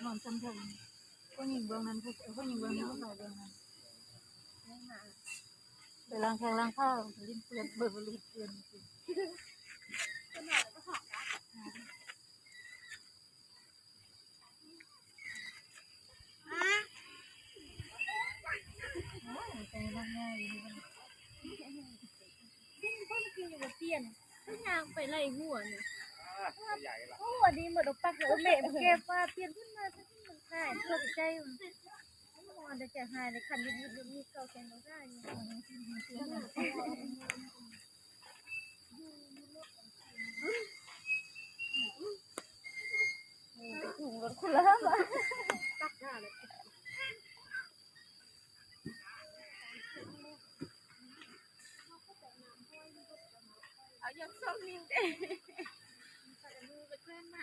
Mom tâm thần. Có nhìn vườn này, có nhìn vườn này, có vài vườn này. Để lang thang lang thang, linh quyên, bởi vì linh quyên. Tiền. Ua đi mà đọc tặc lỡ mẹ mà kêu qua tiền phút mà sao phút mà khai cho cái chay mà. Không mà để trả hài để khẳng định được như cầu cái nó ra. Cũng vẫn không lắm mà. Ở dòng sông Ninh Tây. Phải mua cái quen mà.